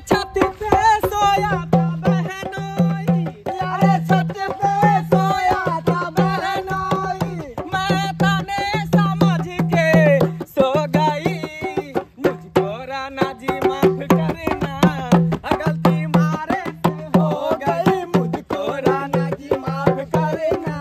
छत पे सोया था बहनोई, अरे छत पे सोया था बहनोई, मैं ताने समझ के सो गई, मुझको राणा जी माफ करना, गलती मारे से हो गई, मुझको राणा जी माफ करना,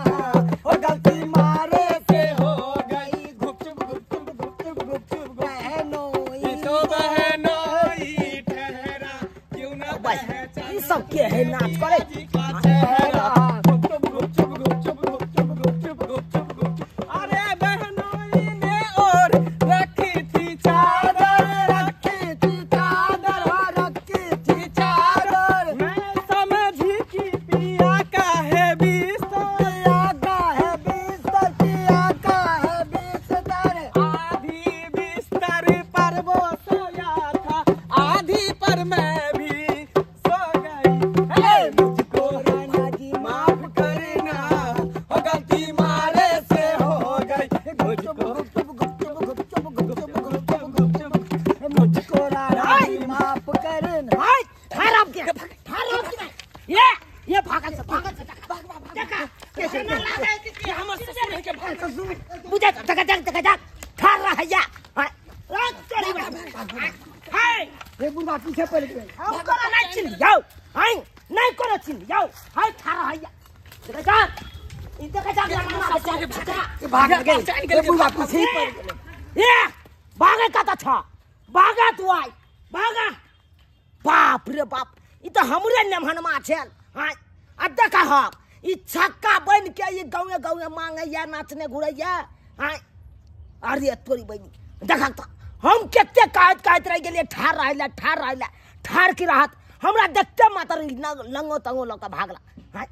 गलती मारे से हो गई। गुपचुप गुपचुप गुपचुप गुपचुप बहनोई, तो बहनोई ठहरा क्यों ना पहचान, ई सब के है नाच करे चेहरा। गुपचुप गुपचुप गुपचुप गुपचुप गुपचुप गुपचुप गुपचुप। अरे बहनोई ने और रखी थी चादर, रखी थी चादर, रखी थी चादर, मैं समझी कि पिया का है बिस्तर, पिया का है बिस्तर, पिया का है बिस्तर, आधी बिस्तर पर वो सोया था, आधी पर मैं भी सो गई। हे मुझको राणा जी माफ करना, गलती मारे से हो गई, मुझको गुपचुप गुपचुप गुपचुप गुपचुप गुपचुप गुपचुप, मुझको राणा जी माफ करना। हाय ठहर के, ठहर के, ये भागल से, भागल से, भाग भाग देखा कैसे ना लागे कि हमर ससुर है के भाग ससुर बुझे धक धक धक धक ठहर रहा है या रात चली हाय रे बुढ़वा पीछे पड़ गए, हम करो नहीं चिन जाओ, हाय नहीं करो चिन जाओ, हाय ठहर रहा है देखा जा, इन देखा जा भाग भाग गए, रे बुढ़वा पीछे ही पड़ गए। ये भागे का था, भागा तू आई भागा, बाप रे बाप, ई तो हमरे नेमहनमा छल। हाय आ देखा हक ई छक्का बन के ई गाँवे गाँवे मांगे या नाचने घुरे या। हाय अरे तोरी बनी देखा तो हम कते कहत कहत रह गेलिए, ठार रहला ठार रहला ठार की रहत, हमरा देखते मातर लंगो तंगो लऽ के भागला। हाय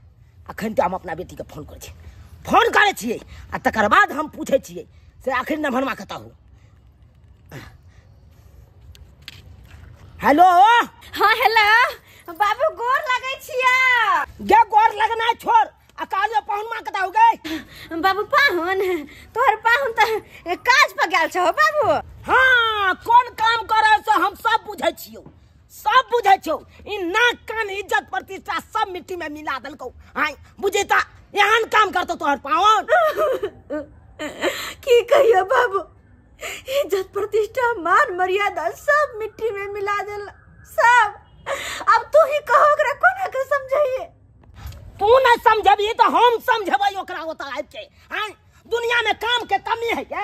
अखन तो हम अपना बेटी के फोन करै छियै, फोन करै छियै आ तकर बाद हम पूछै छियै से आखिर नेमहनमा कतऽ हो। हेलो। हाँ हेलो बाबू, गोर लगै छिया। गे गोर लगना छोड़, आ कहलियो पाहुनमा कतऽ हो गई? बाबू पाहुन, तोहर पाहुन तऽ काज पर गेल छौ बाबू। हाँ कोन काम करे से हम सब बुझै छियौ, सब बुझै छियौ, ई नाक कान इज्जत प्रतिष्ठा सब मिट्टी में मिला देलकौ। हाँ बुझे ता एहन काम करतौ तोहर पाहुन। की कहियो बाबू, इज्जत प्रतिष्ठा मान मर्यादा सब मिट्टी में मिला देला सब। अब तू ही कहो ओकरा कोना के समझाइए? तू नहीं समझबी तो हम समझबै ओकरा ओतऽ आबि के। हाँ दुनिया में काम के कमी है के,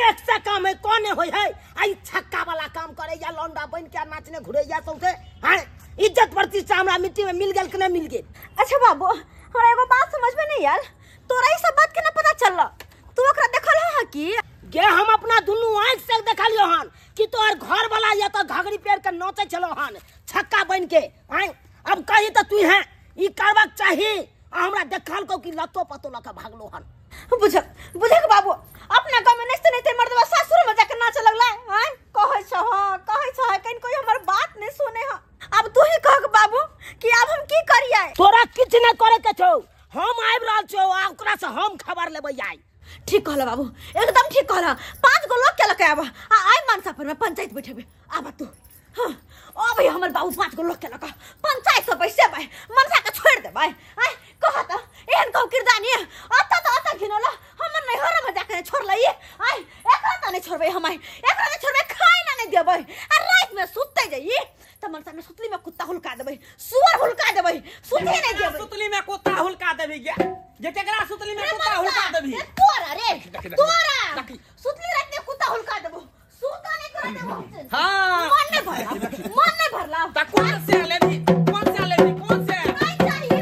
एक से काम है कोने होय है, आ ई छक्का वाला काम करे या लौंडा बन के नाचने घुरे या सौंसे। हाँ इज्जत प्रतिष्ठा हमरा मिट्टी में मिल गेल कि नहीं मिल गेल? अच्छा बाबू हमरा एगो बात समझ में नहीं आयल, तोरा ई सब बात के ना पता चलल, तू ओकरा देखल ह की? गे हम अपना दुनू आँख से देखलियो हन कि तोहर घर वाला या तो घघरी पेर के नाचे छलो हन छक्का बन के। हाँ अब कही तो तू है ई करबाक चाही, आ हमरा देखल को कि लतो पतो लऽ के भागलो हन। बुझक बुझक बाबू, अपना गाँव में नचते नचते मर्दवा सासुर में जाके नाचे लगला। हां कहै छ, हां कहै छ, कहीं कोई हमर बात नहीं सुने ह। अब तू ही कह बाबू कि अब हम की करिए? तोरा किछ नहीं करे के छौ, हम आबि रहल छौ आ ओकरा से हम खबर लेबै आइ। ठीक कहला बाबू, एकदम ठीक कहला। 5 गो लोग के लके आब आ आइ मनसा पर में पंचायत बैठेबे। आब तू, हां ओ भाई हमर बाबू 5 गो लोग के लके पंचायत से बैसेबै, मनसा के छोड़ देबै। आइ कह त एहन कहू किरदानी अत त अत घिनौला हमर नैहर में जाके छोड़लै। आइ एकरा त नहीं छोड़बै हम, आइ एकरा नहीं छोड़बै, खाइ ना नहीं देबै, आ रात में सुतै जइए त मनसा में सुतली में कुत्ता हुलका देबै, सुअर हुलका देबै, सुते नहीं देबै। सुतली में कुत्ता हुलका देबी गे, जे केकरा सुतली में कुत्ता हुलका देबी? तोरा रे तोरा सुतली रात में कुत्ता हुलका देबो, सुता नहीं तोरा देबो। हां मन नहीं भरला, मन नहीं भरला त कौन से लेबी, कौन से लेबी, कौन से? नहीं चाहिए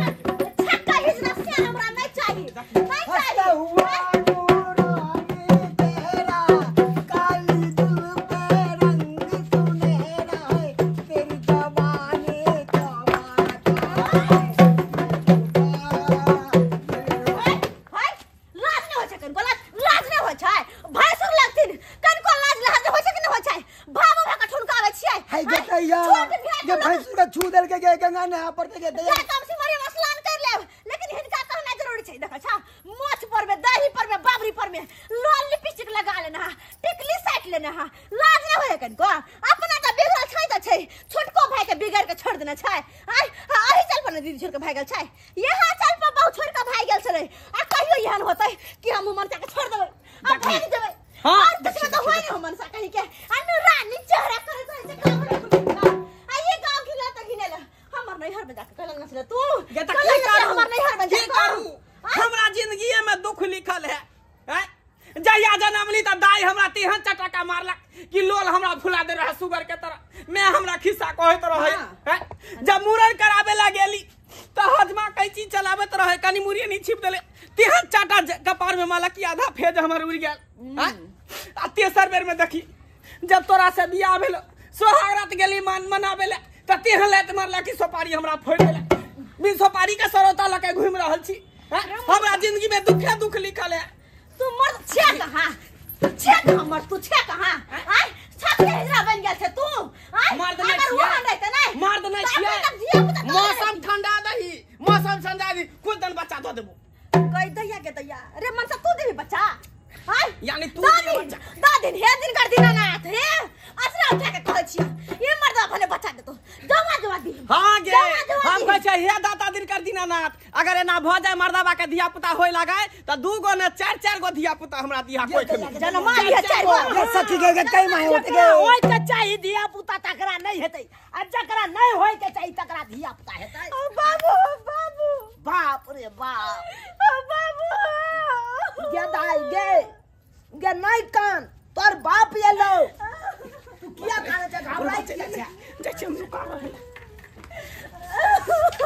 छक्का हिजरा से हमरा नहीं चाहिए, नहीं चाहिए। हुआ नूरानी चेहरा, काली जुल्फ रंग सुनहरा है, तेरी जवानी कमाल है। हाय लाज नहीं होइ छै कनको, लाज लाज नहीं होइ छै, भैंसुर लगथिन कनको लाज लाज होइ छै कि नहीं होइ छै? भावो भाका ठुनकाबै छियै। हाय गे कहिया गे भैंसुर के छू देलके गे गंगा नहा पड़ते गे। जा कम से मरियम स्नान कर लेब, लेकिन हिनका कहना जरूरी छै। देखै छा मोछ पर में, दही पर में, बाबरी पर में लाल लिपस्टिक लगा लेना हा, टिकली साट लेना हा, लाज नहीं होय कनको? अपना त बिगड़ल छै त छै, छोटको भाई के बिगड़ के देने छै। आय आही चल पर दीदी छोड़ के भाग गेल छै, यहाँ चल पर बाबू छोड़ के भाग गेल छलै। आ कहियो एहन होतै कि हम मनसा के छोड़ देबै आ भाग जेबै? हां और कुछ तो होय न मनसा कहीं के अनु रानी चेहरा करे छै से गांव आ ये गांव खिला त घिनेला हमर नैहर में जाके कहलन छले तू गे त की करू, हमर नैहर में की जाके करू, हमरा जिंदगी में दुख लिखल है। हैं जहिया जनमली त दाई हमरा तेहन चटका मारलक कि लोल हमरा फुला दे रहे सुगर के तरह, मैं हमरा खिस्सा कहैत रहे। हैं जब मुरन कराबे ला गेली त हजमा कैची चलाबत रहे, कनी मुरिये नहीं छिप देले, तेहन चाटा कपार में मारलक कि आधा फेज हमर उड़ गेल। हैं आ तेसर बेर में देखी जब तोरा से बियाह भेल, सोहाग रात गेली मान मनाबे ला त तेहन लात मारलक कि सोपारी हमरा फोड़ देलक। बिन सोपारी के सरौता लके घूम रहल छी। हमरा जिंदगी में दुखे दुख लिखल है। तू मर्द छे कहां, छे कहां मर्द तू छे कहां? आय छत के हिजड़ा बन गेल छे तू। आय मर्द नहीं अगर छियै। वहां रहते नहीं मर्द नहीं छियै। तब धिया पुता तो मौसम ठंडा दही, मौसम ठंडा दही, कुछ दिन बच्चा दो देबो। कई दैया के दैया रे मनसा तू देबी बच्चा? आय यानी तू दा देबी दिन, बच्चा। दा दिन हे दिन कर दीनानाथ हे असरा उठा के कहै छी ये मर्द भले बच्चा देतो, जमा जमा दी। हां गे जमा जमा हम दी। कहै छै हे दाता दिन कर दीनानाथ, अगर एना भ जाय मर्दाबा के धिया पुता होय लगाय त दू गो ने चार चार गो धिया पुता हमरा दिया कोइ के जनमा दिया चार गो। गे सखी गे गे कई माय होते गे, होय के चाही धिया पुता तकरा नहीं हेतै, आ जकरा नहीं होय के चाही तकरा धिया पुता हेतै। ओ बाबू बाबू बाप रे बाप, ओ बाबू गे दाई गे गे नहीं कान तोर बाप एलो, तू किया काने छै घबराइ किया छै? जाइ छी हम रुका रहल।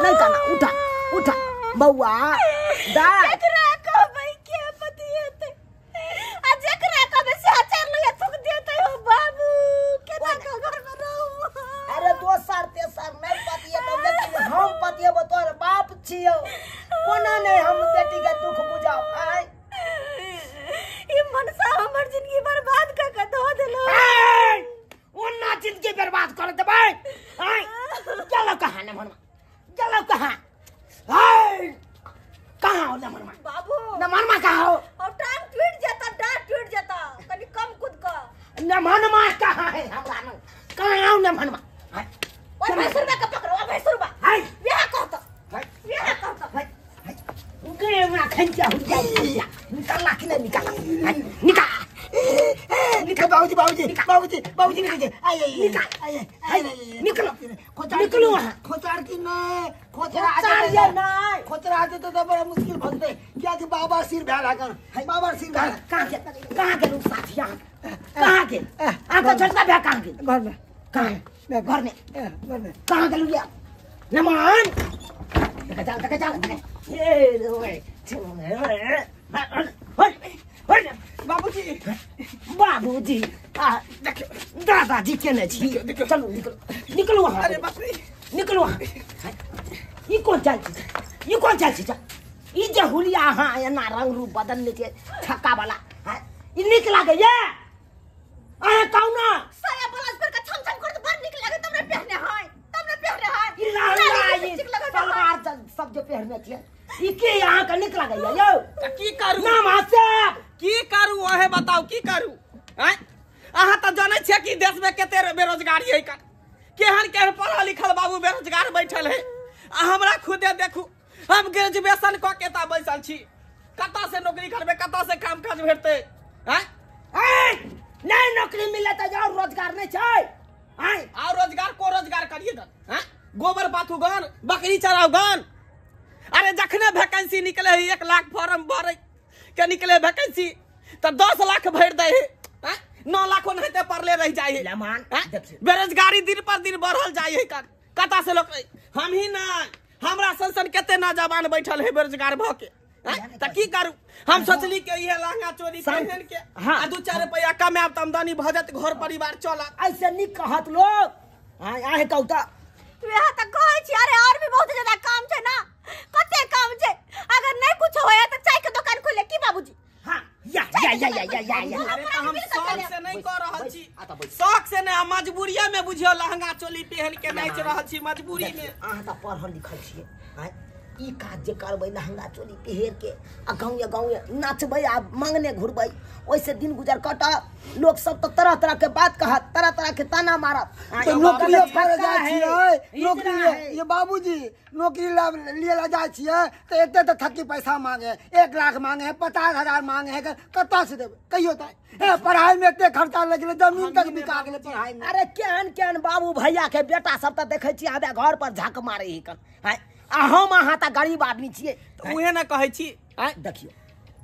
नहीं काना, उठा उठा बौआ दाई केकरा कहबै के पति हेतै आ जेकरा कहबै से चार लोग थूक देतै। हो बाबू केना के घर में रहू? अरे दोसर तेसर नहीं पतिएतौ, लेकिन हम पतिएबो, तोर बाप छियौ, कोना नहीं हम बेटी के दुख बुझाउ। आय ई मनसा हमर जिंदगी बर्बाद क के धो देलो। आय ओना जिंदगी बर्बाद कर देबै। आय चलो कहाँ न मनवा, चलो कहाँ, आय कहाँ हो न मनवा, बाबू न मनवा कहाँ हो? और टांग टूट जाता, डांट टूट जाता, कनी कम कूद क। न मनवा कहाँ है हमरा न, कहाँ हो न मनवा? आय ओए भैंसुरबा के पकड़ो, ओ भैंसुरबा आय बियाह कहत, बियाह कहत। हाय गे हमरा खंचा हो जाय, निकालना कि नहीं निकालना? हाय निकाल निकल बाबूजी बाबूजी बाबूजी बाबूजी निकल आइए निकाल आइए निकलो निकलो वहां। खोचार की नहीं खोचरा खोचार ये नहीं खोचरा आते तो बड़ा मुश्किल भजते क्या कि बाबा सिर भैल आकर बाबा सिर भैल। कहाँ के कहाँ के लोग साथिया कहाँ के आका छोटका भैया कहाँ के? घर में। कहाँ घर में? घर में कहाँ के लोग नमन देखा जाओ देखा जाओ ये ओए बाबूजी बाबूजी दादाजी केने छी? चलो निकलो निकलो वहां। अरे बाप रे निकलो वहां। ई कोन चाल छी, ई कोन चाल छी? ई जे हुलिया अहाँ एना रंग रूप बदलने छै छक्का वाला, ई नीक लागैया अहाँ कहू ना? साया ब्लाउज पर के छम छम करत बड़ नीक लागे, तमरे पहने है तमरे पहने है ई लहंगा ई सलवार सब जे पहनने छियै ई के अहाँ के नीक लागैया यौ? त की करू ना मास्टर की करू ओहे बताउ की करू? हैं अहाँ त जानै छियै कि देश में कते बेरोजगारी है, केहन केहन पढ़ल लिखल बाबू बेरोजगार बैठल है। आ हमरा खुदे देखू हम ग्रेजुएशन क के ता बैसल छी, कतऽ से नौकरी करबै, कतऽ से काम काज भेटतै? हैं नहीं नौकरी मिले त और रोजगार नहीं छै। हैं और रोजगार को रोजगार करिए गन? हैं गोबर पाथू गन, बकरी चराउ गन। अरे जखने वैकेंसी निकले है 1 लाख फॉर्म भरे के निकले वैकेंसी त 10 लाख भर दे है, 9 लाख ओनाहिते पड़ले रह जाय है। बेरोजगारी दिन पर दिन बढ़ल जाय है। कतऽ से लोग हम ही ना हमरा सन सन कते नौजवान बैठल है बेरोजगार भ के। त की करू हम सोचली के इहे लहंगा चोरी पहन के आ 2-4 रुपया कमाएब त आमदनी भ जात, घर परिवार चलत। ऐसे नीक कहत लोग। हां आहे कहू त वएह त कहै छी। अरे और भी बहुत ज्यादा काम छै ना, कते काम छै, अगर नहीं कुछ होया त चाय के दुकान खोले की बाबूजी? हां या या या या या या या। अरे त हम शौक से नहीं कर रहल छी, शौक से नहीं, मजबूरिया में बुझियो लहंगा चोली पहन के नाच रहल छी मजबूरी में। अहाँ त पढ़ल लिखल छियै, हां ई काज जे करबै लहंगा चोली पहिर के आ गाँव गाँव नाचबै आ मांगने घुरबै, ओहिसे दिन गुजर कटत। लोग सब तो तरह तरह के बात कहत। तरह तरह के ताना मारत। तो नौकरी पर जाइ छियै, नौकरी ये बाबूजी नौकरी लिए ला जाइ छियै तऽ एते तऽ थक्की पैसा मांगे, 1 लाख मांगे है, 50,000 मांगे है, कतऽ से देबै कहियो तऽ? ए पढ़ाई में एते खर्चा लागि गेलै, जमीन तक बिका गेलै पढ़ाई में। अरे केहन केहन बाबू भैया के बेटा सब तऽ देखै छियै आबे घर पर झाक मारै हिकन। आ हम अहाँ तऽ गरीब आदमी छियै, तऽ उहे ने कहै छी। देखियौ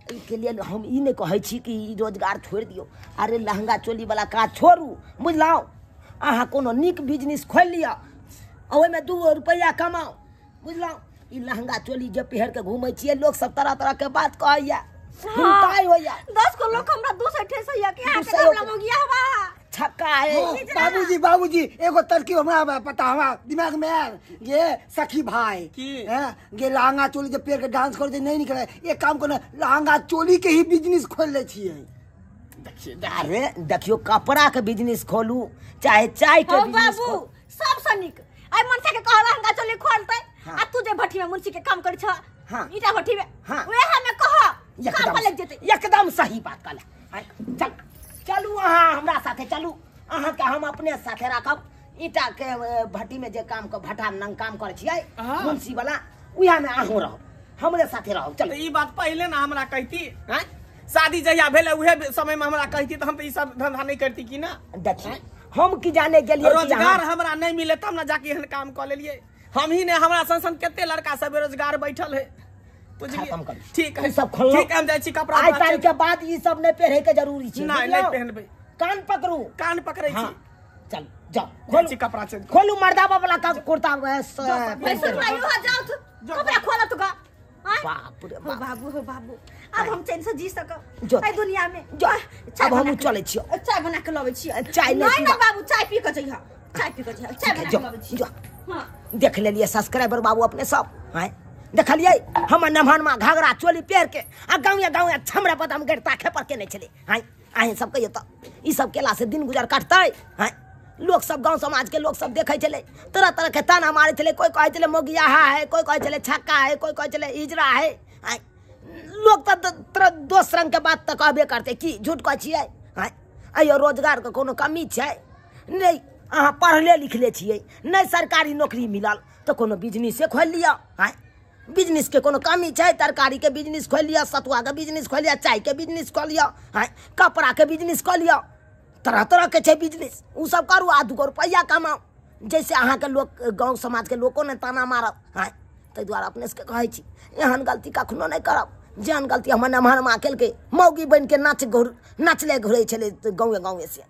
एहिके लेल हम ई नहि कहै छी कि ई रोजगार छोड़ि दियौ। अरे लहंगा चोली वाला काज छोड़ू, बुझलहुँ? अहाँ कोनो नीक बिजनेस खोलि लिअ, ओहिमे 2 रुपैआ कमाउ, बुझलहुँ? ई लहंगा चोली जे पहिर के घूमै छियै, लोक सब तरह तरह के बात कहैया, हिंसाई होइया। 10 गो लोग हमरा 200 ठेसैया कि अहाँ के गामला मौगिया हवा छक्का है। बाबूजी बाबूजी एगो तरकीब हमरा पता, हमरा दिमाग में आयल ये सखी भाई की गे लहंगा चोली जे पेड़ के डांस करे जे नहीं निकले, एक काम करना लहंगा चोली के ही बिजनेस खोल ले छियै। अरे देखियो कपड़ा के बिजनेस खोलू चाहे चाय के बिजनेस बाबू, सबसँ नीक आइ मनसा के कह लहंगा चोली खोलतै। आ तू जे भट्ठी में मुंशी के काम करै छ, ईटा भट्ठी में, ओएह में कह काम पर लग जेतै। एकदम सही बात कहला। चल चलू अहाँ हमरा साथे चलू, अहाँके हम अपने साथे राखब। ईटा के भट्टी में जे काम भट्टा नंग काम करै छियै मुंशी वाला, उएह में अहूँ रहब, हमरे साथे रहब। चलू। ई बात पहिले ना हमरा कहती, शादी जहिया भेलै उहे समय में हमरा कहती तऽ हम तऽ ई सब धंधा नहीं करती की ना। देखिए हम की जाने गेलियै रोजगार हमरा नहीं मिले तब ना जाके एहन काम कऽ लेलियै। हम ही ने हमरा सन सन कते लड़का सब बेरोजगार बैठल है। ठीक है सब खोल, ठीक है हम जाइ छी कपड़ा। आइ तारीख के बाद ई सब नहीं पहिरे के जरूरी छै। नहीं नहीं पहनबै, कान पकड़ू, कान पकड़ै छी। चल जाओ खोलू कपड़ा, चेंज खोलू मर्दाबा वाला का कुर्ता। जाओ कपड़ा खोला तू का। बाप रे बाप, बाबू हो बाबू, अब हम चैन से जी सकब एहि दुनिया में। अब हम चलै छियो, चाय बना के लबै छियो। चाय नहीं ना बाबू, चाय पी के जइह, चाय पी के जइह, चाय बना के लबै छियो। हां देख लेलिए सब्सक्राइबर बाबू अपने सब हैं, देखलिए हमर नमहनमा घाघरा चोली पहिर के आ गाँवे गाँवे छमरा बदाम गड़ ताखे पर के नहीं छलै। हैं अहीं सब कहियो तऽ ई सब केला से दिन गुजर कटतै? हैं लोग सब गाँव समाज के लोग सब देखै छलै, तरह तरह के ताना मारै छलै। कोई कहै छलै मोगियाहा है, कोई कहै छलै छक्का है, कोई कहै छलै इजरा है। हैं लोग तऽ दोस रंग के बात तऽ कहबे करतै, की झूठ कहै छियै? हैं अइयो रोजगार के कोनो कमी छै नहि? अहाँ पढ़ले लिखले छियै, नहि सरकारी नौकरी मिलल तऽ कोनो बिजनेसे खोलि लिअ। हैं बिजनेस के कोनो कमी छै? तरकारी के बिजनेस खोलि लिअ, सतुआ के बिजनेस खोलि लिअ, चाय के बिजनेस कऽ लिअ, हैं कपड़ा के बिजनेस कऽ लिअ, तरह तरह के छै बिजनेस, ओ सब करू आ 2 रुपैआ कमाउ, जैसे अहाँके लोक गाँव समाज के लोको ने ताना मारत। हैं ताहि दुआरे अपने सबके कहै छी एहन गलती कखनो नहि करब जेहन गलती हमर नमहर माँ केलकै, मौगी बनि के नाचले घुरै छलै गाँवे गाँवे से।